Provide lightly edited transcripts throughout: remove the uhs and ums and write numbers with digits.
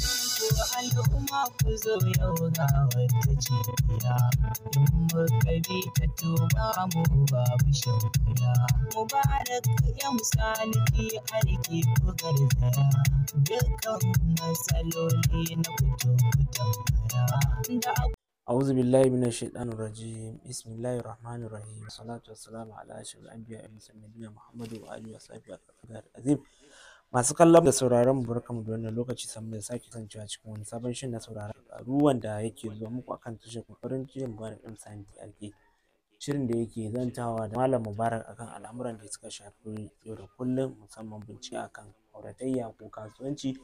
Al'umma ku zo yau ga wata cibiya, in muka bi ta to ba mu babu shan wuya. Mubarak M Sani TRK ku garzaya, dukkan matsaloli na fito ku tambaya. Da أعوذ بالله من الشيطان الرجيم، بسم الله الرحمن الرحيم، والصلاة والسلام على أشرف الأنبياء والمرسلين نبينا محمد وآله وصحبه أجمعين. Masu kallon da sauraron mu, barkamu da wannan lokaci, sannu da sake kasancewa cikin wani sabon shirin na sauraron ƙaru wanda yake zuwa muku akan tashar farin cikin Mubarak M Sani TRK. Shirin da yake zantawa da Malam Mubarak akan al'amuran da suka shafi yau da kullum, musamman bincike akan auratayya ko kasuwanci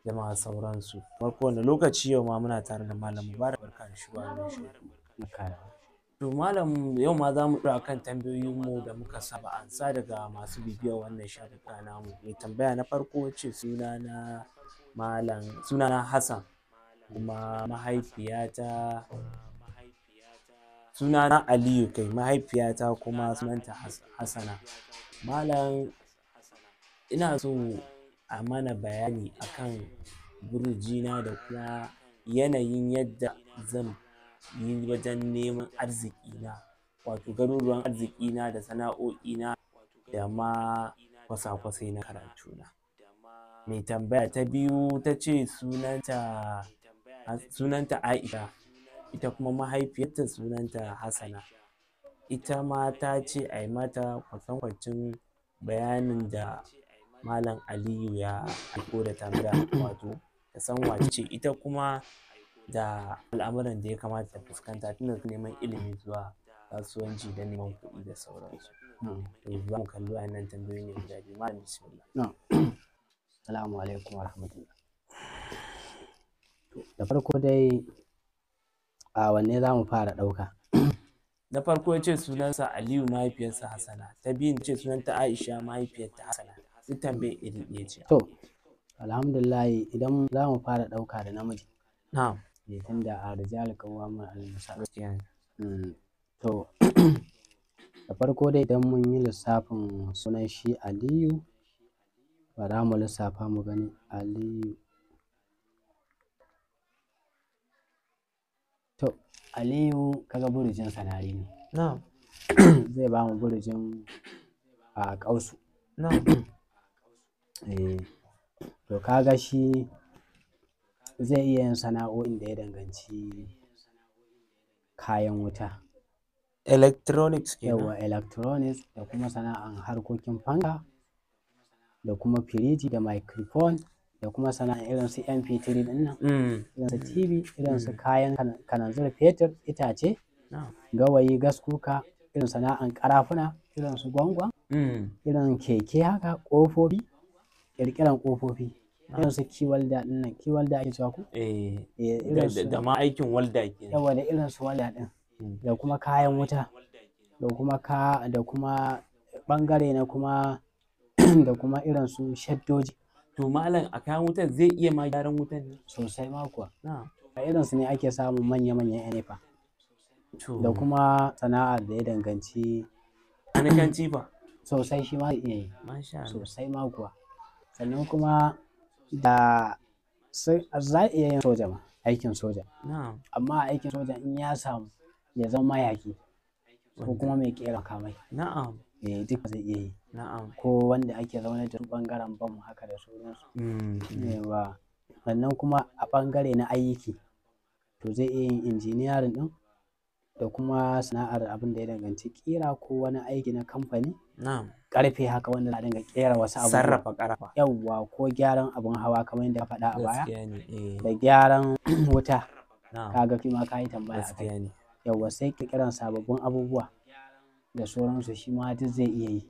da ma sauransu. Kamar kowane lokaci, yau ma muna tare da Malam Mubarak. Barka da shigowa wannan shirin. To Malam, yau ma za mu ɗora kan tambayoyinmu da muka saba ansa daga masu bibiyar wannan shafuka namu. Mai tambaya na farko ce, sunana Malam, sunana Hassan, kuma mahaifiyata, sunana Aliyu kai, mahaifiyata kuma sunanta Hassana. Malam, ina so a mana bayani akan burjina da kuma yanayin yadda zan yi wajen neman arzikina, wato garuruwan arzikina da sana'o'ina da ma kwasa-kwasai na karatuna. Mai tambaya ta biyu ta ce sunanta Aisha, ita kuma mahaifiyarta sunanta Hassana. Ita ma ta ce a yi mata kwatankwacin bayanin da Malam Aliyu ya aiko da tambaya, wato ta san wace ce ita kuma da al'amuran da ya kamata ta fuskanta tun daga neman ilimi zuwa kasuwanci da neman kuɗi da sauransu. To za mu kalli waɗannan tambayoyi ne guda biyu. Malam, bismillah. Assalamu alaikum wa rahmatullah. Da farko dai, a wanne za mu fara ɗauka? Na farko ya ce sunansa Aliyu, mahaifiyarsa Hassana. Ta biyun ce sunanta Aisha, mahaifiyarta Hassana. Duk tambayar iri ɗaya ce. To, alhamdulillah, idan za mu fara ɗauka da namiji. Na'am. Eh, tunda a rijal qawwamun 'ala nisa. Gaskiya ne. To, da farko dai, idan mun yi lissafin sunan shi Aliyu, bara mu lissafa mu gani Aliyu. To, Aliyu kaga burjin sanari ne. Na'am. Zai ba mu burjin a ƙausu. Na'am. Eh, to kaga shi zai iya yin sana'o'in da ya danganci kayan wuta. Electronics kenan. Yawwa, electronics, da kuma sana'an harkokin fanka da kuma firiji da microphone da kuma sana'an irin su MP3 ɗin nan, irin su TV, irin su kayan kananzir, fetur, itace, gawayi, gas cooker, irin sana'an ƙarafuna, irin su gwangwan, irin keke haka, ƙofofi, ƙirƙiran ƙofofi, irin su key welder ɗin nan, key welder ake cewa ko? Eh. Eh, irin su Da ma aikin walda kenan. Yawwa, da irin su walda ɗin, da kuma kayan wuta, da kuma da kuma ɓangare na kuma da kuma irin su shaddoji. To Malam, a kayan wutan zai iya ma gyaran wutan ne? Sosai ma kuwa. Na'am. A irin su ne ake samun manya-manyan 'yan NEPA. To. Da kuma sana'ar da ya danganci Kanikanci fa? Sosai, shi ma zai iya yi. Masha Allah. Sosai ma kuwa. Sannan kuma da za a iya yin soja ma, aikin soja. Na'am. Amma a aikin soja, in ya samu ya zama mayaƙi ko kuma mai ƙera makamai. Na'am. Eh, duk zai iya yi. Na'am. Ko wanda ake zaunar da su ɓangaren bam haka da sauransu. Yawwa. Sannan kuma a ɓangare na aiki, to zai iya yin engineering ɗin da kuma sana'ar abin da ya danganci ƙira ko wani aiki na kamfani. Na'am. Ƙarfe haka, wanda za a dinga ƙera wasu abubuwa. Sarrafa ƙarafa. Yawwa, ko gyaran abin hawa kamar yadda ka faɗa a baya. Gaskiya ne. Eh. Da gyaran wuta. Na'am. Kaga shi ma ka yi tambaya a kai. Gaskiya ne. Yawwa, sai ƙirƙiran sababbin abubuwa da sauransu, shi ma duk zai iya yi.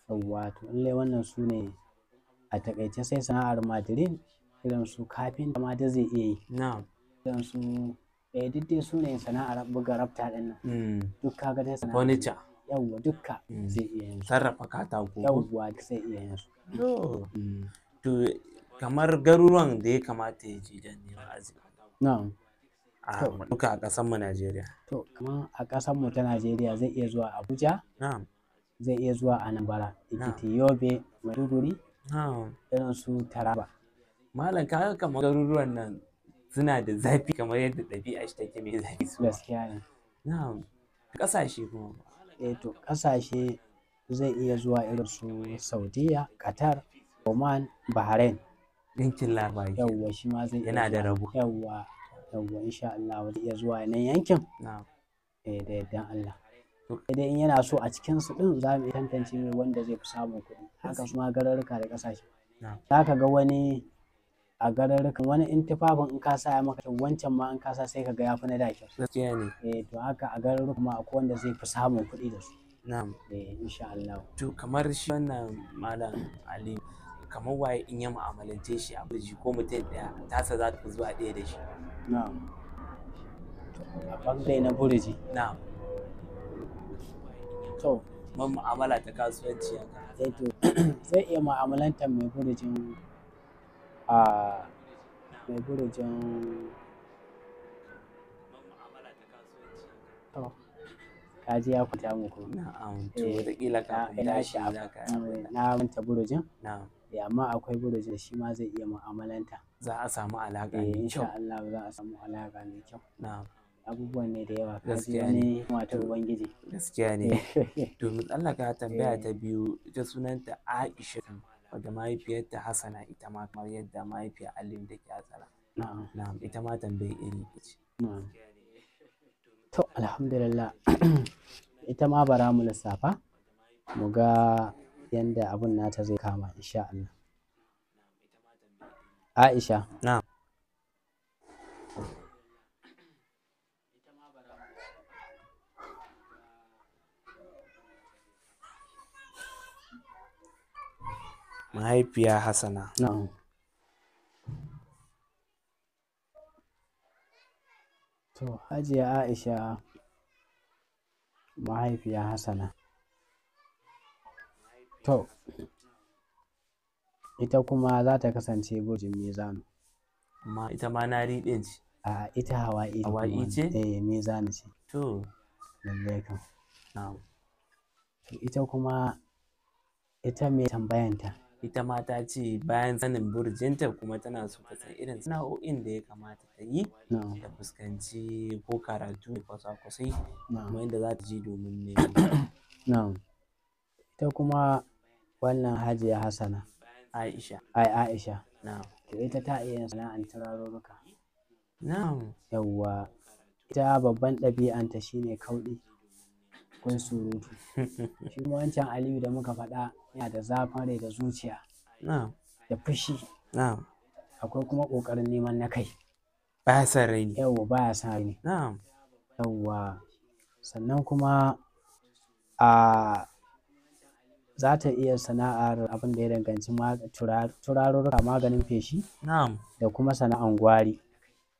Yawwa, to lallai wannan su ne a taƙaice. Sai sana'ar madirin, irin su kafinta ma duk zai iya yi. Na'am. Irin su duk dai su ne sana'ar buga rafta ɗin nan. Duk kaga dai sana'a. Furniture. Yawwa, dukka zai iya yin su. Sarrafa katako. Yawwa, duk zai iya yin su. To. To kamar garuruwan da ya kamata ya je don neman arziki. Na'am. A duka a ƙasar mu Najeriya. To, kamar a ƙasar mu ta Najeriya, zai iya zuwa Abuja, Na'am. zai iya zuwa Anambra, Ekiti, Yobe, Maiduguri, Na'am. irin su Taraba. Malam, kaga kamar garuruwan nan suna da zafi kamar yadda ɗabi'a shi take mai zafi su. Gaskiya ne. Na'am. Ƙasashe kuma. Eh to ƙasashe zai iya zuwa irin su Saudiya, Qatar, Oman, Bahrain. Yankin Larabawa kenan. Yawwa, shi ma zai iya Yana da zuwa. rabo. Yawwa, yawwa, insha Allah zai iya zuwa nan yankin. Na'am. Eh, da yardan Allah. To- Sai dai in yana so a cikin su ɗin za mu iya tantance mai wanda zai fi samun kuɗi. Haka su ma garurruka da ƙasashe. Na'am. Za ka ga wani a garurrukan wani in tufafin in ka sa ya maka kyau, wancan ma in ka sa sai ka ga ya fi na da kyau. Gaskiya ne. Eh to haka a garurruka ma akwai wanda zai fi samun kuɗi da su. Na'am. Eh insha Allah. To kamar shi wannan Malam Ali, kamar waye in ya mu'amalance shi a burji ko mutum ɗaya tasa za ta fi zuwa ɗaya da shi. Na'am. To a ɓangare na burji. Na'am. To Kamar mu'amala ta kasuwanci haka. eh to zai iya mu'amalantar mai burjin a mai burjin to kaji ya kwanta mu kuma. Na'am. To Eh, wataƙila na kafin ina tashi sha'afa. za ka yi abin nan. Na manta burjin. Na'am. Eh, amma akwai burjin da shi ma zai iya mu'amalanta. Za a samu alaƙa Eh mai insha kyau. Allah za a samu alaƙa mai kyau. Na'am. Abubuwan ne da yawa kaji Gaskiya ne. wani wato Ubangiji. Gaskiya ne. To mu tsallaka tambaya Eh. ta biyu, ita sunanta Aisha wadda mahaifiyarta Hassana, ita ma kamar yadda mahaifiyar Aliyu take Hassana. Na'am. Na'am, ita ma tambayar iri ɗaya ce. Na'am. To alhamdulillah ita ma bara mu lissafa mu ga yanda abun nata zai kama insha Allah. Aisha. Na'am. Mahaifiya Hassana. Na'am. To Hajiya Aisha mahaifiya Hassana. To ita kuma za ta kasance burjin mizanu. Amma ita ma nari ɗin ce. A ita Hawa'i ce kuma Hawa'i wannan. ce? Eh mizanu ce. To, Lallai kam. na'am. To ita kuma ita mai tambayanta. Ita ma ta ce bayan sanin burjinta kuma tana so ta san irin sana'o'in da ya kamata ta yi Na'am. ta fuskanci ko karatu da kwasa-kwasai Na'am. kuma inda za ta je domin neman. Na'am. Ita kuma wannan Hajiya Hassana. Aisha. Ai Aisha. Na'am. To ita ta iya yin sana'an turarurruka. Na'am. Yawwa. Ita babban ɗabi'anta shine kauɗi. Kun surutu. Shi kuma wancan Aliyu da muka faɗa yana da zafin rai da zuciya Na'am. da fushi. Na'am. Akwai kuma ƙoƙarin neman na kai. Baya son raini. Yawwa baya son raini. Na'am. Yawwa. Sannan kuma a za ta iya sana'ar abin da ya danganci turarurruka, maganin feshi Na'am. da kuma sana'an gwari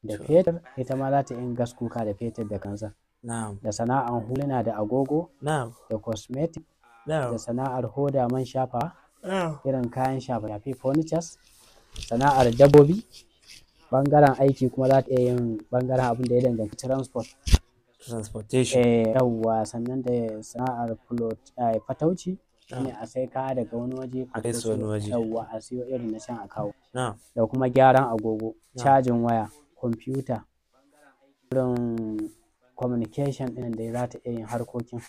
da To. fetur. Ita ma za ta iya gas kuka da fetur da kansa. Na'am. Da sana'an huluna da agogo Na'am. da cosmetic da Na'am. sana'ar hoda man shafawa Na'am. irin kayan shafe-shafe furnitures, sana'ar dabbobi. Ɓangaren aiki kuma za ta iya yin ɓangaren abin da ya danganci transport. Transportation. Eh yawwa, sannan da sana'ar fatauci shine a sai kaya daga wani waje A kai su wani waje. Yawwa, a siyo irin na can a kawo. Na'am. Da kuma gyaran agogo, Na'am. cajin waya, kwamfuta, irin communication ɗin da za ta iya yin harkokin,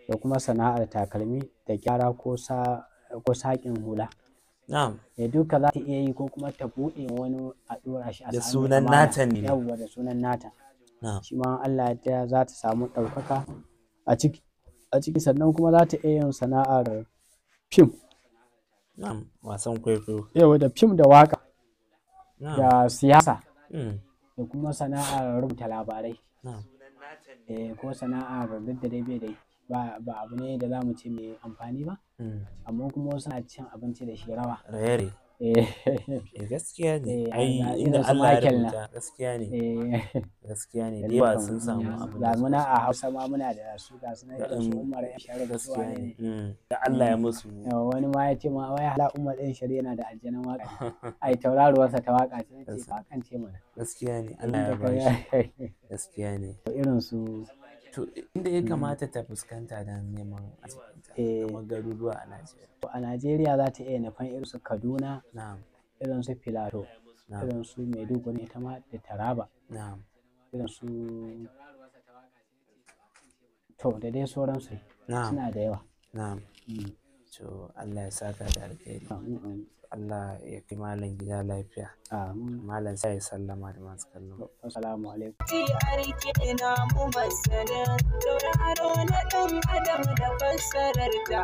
da kuma sana'ar takalmi da gyara ko ko saƙin hula. Na'am. Da duka za ta iya yi ko kuma ta buɗe wani a ɗora shi a Da sami sunan amana. nata ne. Yawwa, da sunan nata. Na'am. Shi ma in Allah ya yarda za ta samu ɗaukaka a ciki a ciki. Sannan kuma za ta iya yin sana'ar fim. Na'am. Wasan kwaikwayo. Yawwa, da fim da waƙa Na'am. da siyasa Mm. da kuma sana'ar rubuta labarai. Na'am. Eh ko sana'ar duk da dai bai dai ba abu ne da za mu ce mai amfani ba, Mm. amma kuma wasu na cin abinci da shi, rawa. Raye-raye. Eh Eh, gaskiya ne. Eh, Ai ga inda irin su Allah ya Michael nan. rubuta gaskiya ne. Eh Gaskiya ne. Da lallai yawa kam. sun samu abin Ga da muna suka a Hausa ma muna da su, ga su nan irin su Mm. Umar M Sharif su Gaskiya wane ne. ne. Mm. Da Allah ya musu. Yawwa, wani ma ya ce ma wai hala Umar ɗin Sharif yana da aljanin waƙa. Ai tauraruwarsa ta waƙa ce. Nace waƙan ce mana. Gaskiya ne. Allah ya Inda ka bashi. Gaskiya ne. irin su To inda ya kamata ta fuskanta don neman arzikinta Eh. kamar garuruwa a Najeriya. A Najeriya za ta iya nufan irin su Kaduna, Na'am. Irin su Filato, irin su Maiduguri ita ma da Taraba, irin su to da dai sauransu, suna da yawa. Na'am. To Allah ya saka da alkhairi. Allah ya kai malam gida lafiya. Amin. Malam sai ya sallama da masu kallon. Assalamu alaikum. TRK na mu masanin tauraro na ɗan adam da fassarar ta.